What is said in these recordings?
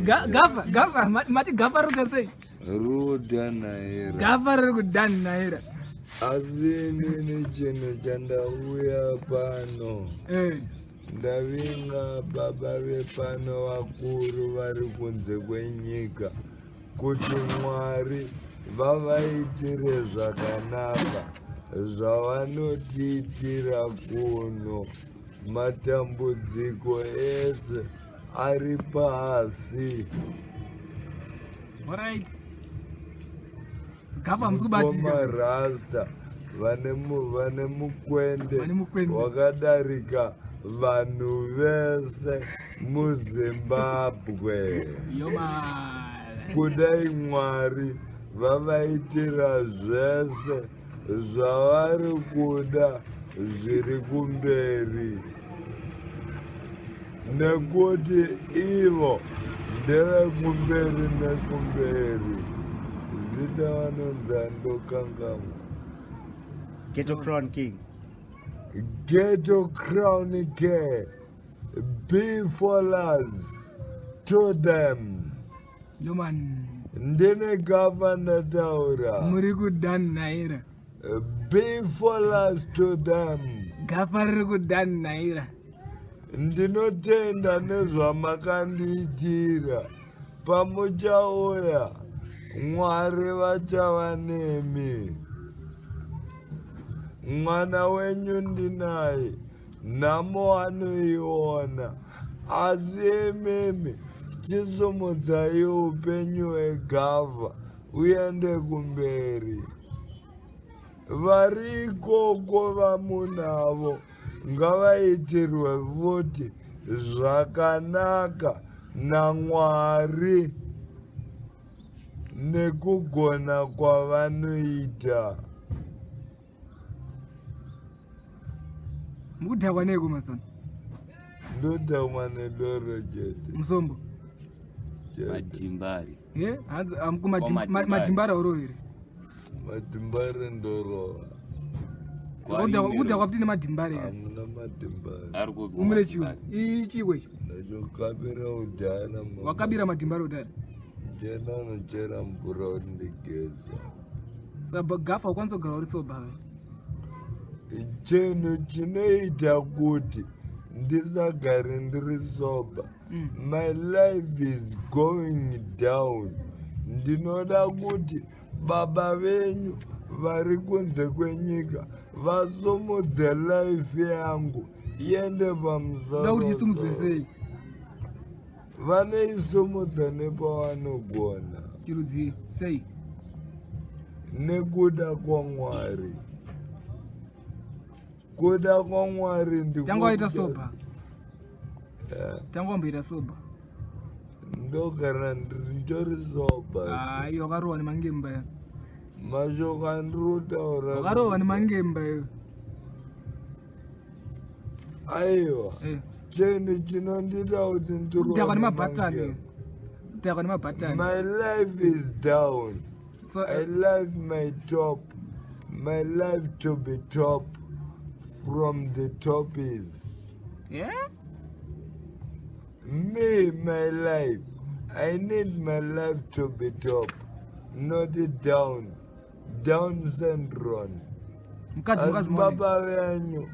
Gafa, gafa, mati gafa riri sei? Rudanaira. Gafa riri kudanaira. Asi inini chinhu chandauya pano. Eh. Ndavinga baba vepano vakuru vari kunze kwenyika kuti Mwari vavaitire zvakanaka zvavanotiitira kuno. Matambudziko ese ari pasi. Alright. Gafa hamusi kubatika. Rasta vane vane mukwende wakadarika vanhu vese muZimbabwe. Kudai Mwari vavaitira zvese zvavari kuda zviri kumberi nekuti ivo ndevekumberi nekumberi zita vanonzi andokangamwa. Ghetto Crown King. Ghetto Crown King. Be followers to them. Yoman. Ndine gafa ndataura. Muri kudannaira. Be followers to them. Gafa riri kudannaira. Ndinotenda nezvamakandiitira. Pamuchauya Mwari vachava nemi. Mwana wenyu ndinaye. Nhamo anoiona asi imimi chisumudzai upenyu hwegava uende kumberi. Vari ikoko vamunavo ngavaitirwe futi zvakanaka naMwari nekugona kwavanoita. Mukudhakwa neiko masana? Ndodhakwa nedoro chete. Musombo. Madimbari. Eh, hanzi madimbari auro here? Madimbari ndorova. Saka ukudhakwa futi nemadimbari here? Hamuna madimbari. Umune chiwe. Ichiwe ichi. Ndachokabira udhara. Wakabira madimbari udhara? Jena unochera mvura undigeza. Saka gafa ukwanisa kugara uri soba we. Chinhu chinoita kuti ndisagare ndiri soba. My life is going down. Ndinoda kuti baba venyu vari kunze kwenyika vasumudze life yangu iende pamusoro. Kuti isumudzwe sei? Vanoisumudza nepavanogona. Chirudzii sei? Nekuda kwaMwari. Kuda kwaMwari ndiko. Tanga waita soba. Tanga wamboita soba. Ndogara nditori soba. Ah, iyo wakarohwa nemangemba ya. Mashoko andiri kutaura. Wakarohwa nemangemba iyo. Aiwa. Eh. Chinhu chinondiita kuti ndikudhakwa nemabhatani. Kudhakwa nemabhatani. My life is down. So, I love my top. My life to be top from the top is. Yeah? Me, my life. I need my life to be top, not down. Down syndrome. Mukadzi Asi mukadzi muone. baba venyu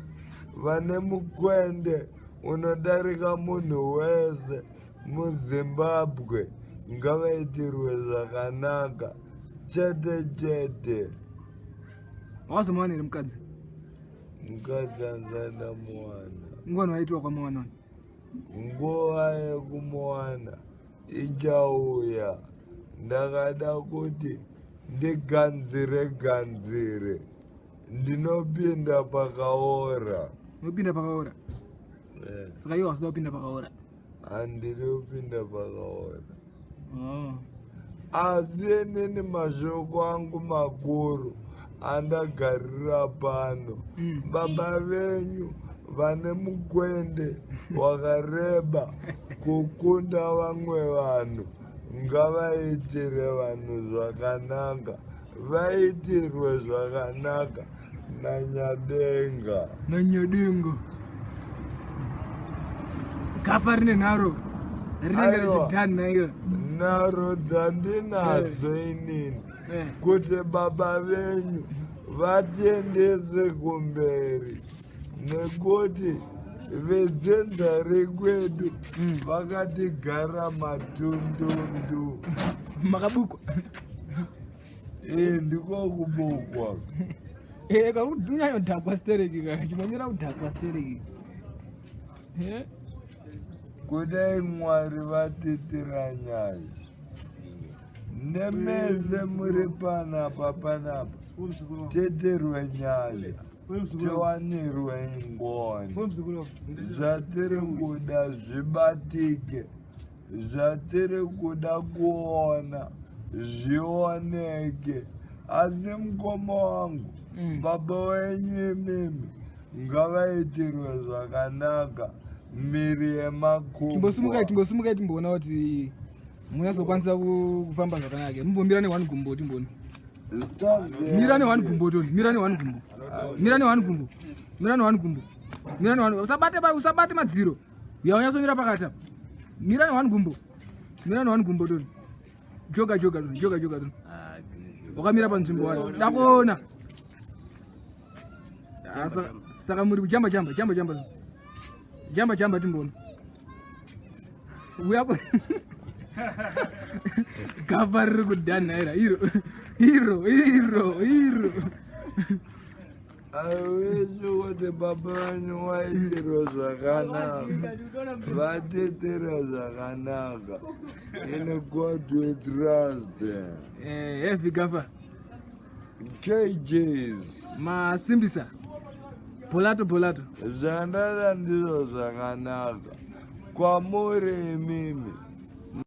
vane mukwende unodarika munhu wese muZimbabwe ngavaitirwe zvakanaka chete chete. Wakazomuwana here mukadzi? Mukadzi anzai ndamuwana. Nguva waitwa kwamuwana. Nguva yekumuwana ichauya. Ndakada kuti ndiganzire ganzire. Ndinopinda pakaora. Unopinda pakaora? Eh. Saka iwe wasuda kupinda pakaora? Handidi kupinda pakaora. Oh. Asi inini mashoko angu makuru andagarira pano. Baba venyu vane mukwende wakareba kukunda vamwe vanhu ngavaitire vanhu zvakanaka, vaitirwe zvakanaka naNyadenga. Nanyadenga. Gafa rine nharo. Rinenge Aiwa. richidhanha iro. Nharo dzandinadzo inini kuti baba venyu vatiendese kumberi nekuti vedzinza rekwedu vakatigara matundundu. Makabukwa. Ee, ndiko kubukwa. Eh, kakunyanyodhakwa stereki ka chimonyera kudhakwa stereki. Eh? Kudai Mwari vatiitira nyaya nemese muri panapa panapa, tiitirwe nyasha, tiwanirwe ngoni, zvatiri kuda zvibatike, zvatiri kuda kuona zvioneke. Asi mukoma wangu, baba wenyu imimi ngavaitirwe zvakanaka miri Timbosimukai. yemakungwa. Timbosimukai timboona kuti munyazokwanisa kufamba zvakanaka. Mumbomira ne one gumbo timbona. Mira ne one gumbo toni. Mira ne one gumbo. Mira ne one gumbo. Mira ne one gumbo. Mira ne one. Usabate usabate madziro. Uya unyatsomira pakati apa. Mira ne one gumbo. Mira ne one gumbo toni. Joga joga toni. Joga joga toni. Wakamira panzvimbo wani. Dakuona. Ah, saka muri kujamba jamba jamba jamba. Jamba jamba timbona. Uya gava riri kudhanhaira iro iro iro iro. Awisi kuti baba venyu vaitirwe zvakanaka, vatiitire zvakanaka. In God we trust. Eh, heavy gafa. KJs. Masimbisa bolato bolato. Zvandada ndizvo zvakanaka kwamuri imimi.